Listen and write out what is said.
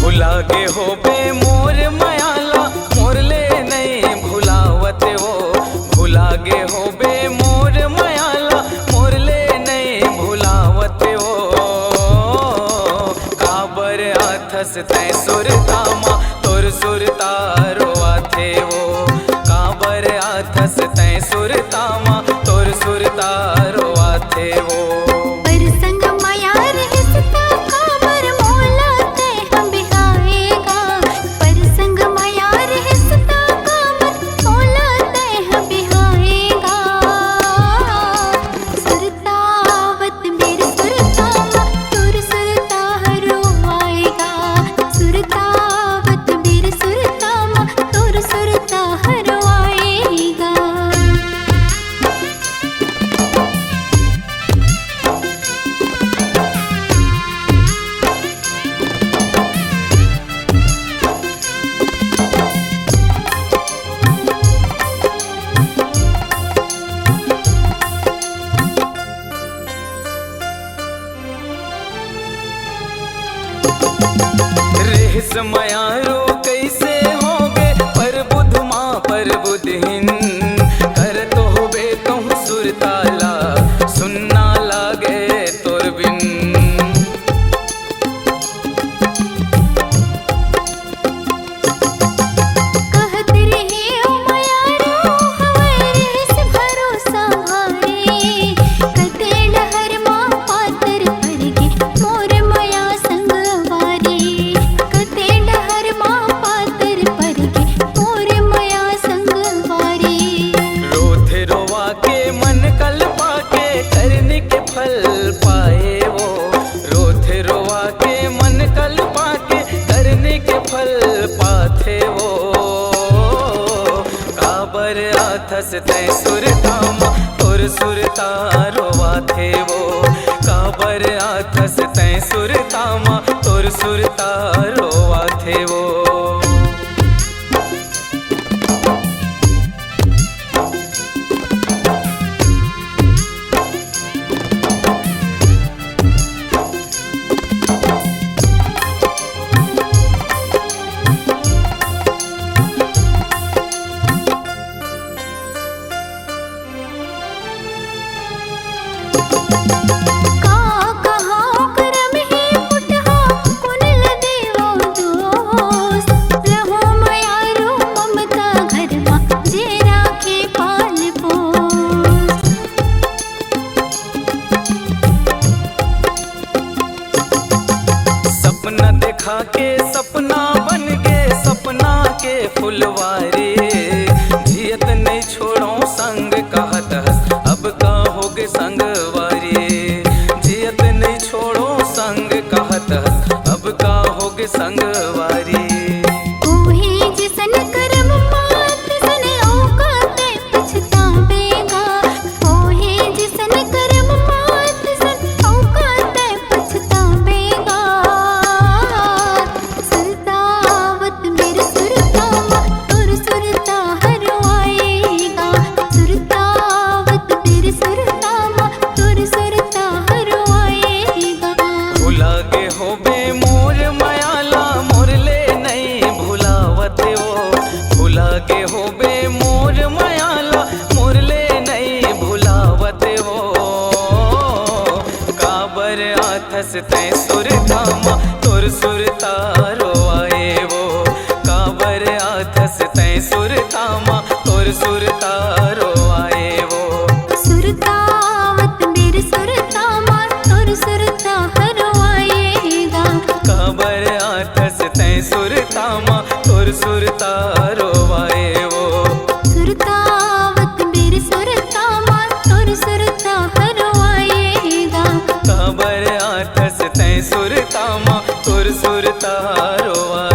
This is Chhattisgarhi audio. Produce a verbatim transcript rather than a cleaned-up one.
भुला गे होबे मोर मया ला, मोर ले नइ भुलावत वो। भुला गे होबे मोर मया ला, मोर ले नइ भुलावत वो। काबर आथस तैं सुरता मा, तोर सुरता रोवाथे वो। काबर आथस तैं सुरता मा, तोर सुरता रोवाथे वो। पर संग मया रहिस त काबर मोला तैं ह बिहाएगा। पर संग मया रहिस त काबर मोला तैं ह बिहाएगा। सुरतावत बेर सुरता मा, तोर सुरता हरो आएगा। सुरतावत बेर सुरता मा, तोर सुरता हरो आएगा। रेहस मयारो कइसे होगे, पर बुध मा पर बुधहीन। करत होबे कहूँ सुरता ला, सुन्ना लागे तोर बिन। कहत रहे ओ मयारो, हवय रेहस भरोसा भारी। कते डहर मा पातर परगे, मोर मया संगवारी। कते डहर मा पातर परगे, मोर मया संगवारी। रोथे रोवा के मन कलपा के, करनी के फल पाए वो। रोथे रोवा के मन कलपा के, करनी के फल पाथे वो। काबर आथस तैं सुरता मा, तोर सुरता रोवाथे वो। काबर आथस तैं सुरता मा, तोर सुरता रोवाथे वो। का कहा करम ही फुटहा, कोन ल देवो दोष। रहो मयारो ममता घर मा, जे राखे पाल पोस। सपना देखा के सपना बन गे, सपना के फुलवारी। जियत नइ छोड़ों संग कहत हस, अब का होगे संगवारी। जियत नइ छोड़ों संग कहत हस, अब का होगे संगवारी। कोहे जिसन करम मात सन औकाते पछतावेगा। कोहे जिसन करम मात सन औकाते पछतावेगा। सुरतावत बेर सुरता मा, तोर सुरता हरो आएगा। सुरतावत बेर सुरता मा, तोर सुरता हरो आएगा। भुला गे होबे मोर मया ला, मोर ले नइ भुलावत वो। भुला गे होबे मोर मया ला, मोर ले नइ भुलावत वो। काबर आथस तैं सुरता मा, तोर सुरता रोवाए वो। काबर आथस तैं सुरता मा, तोर सुरता रोवाए वो। सुरतावत बेर सुरता मा, तोर सुरता हरो आएगा। काबर आथस तैं सुरता मा, तोर सुरता रोवाए वो। सुरतावत बेर सुरता मा, तोर सुरता हरो आएगा। काबर आथस तैं सुरता मा, तोर सुरता रोवाए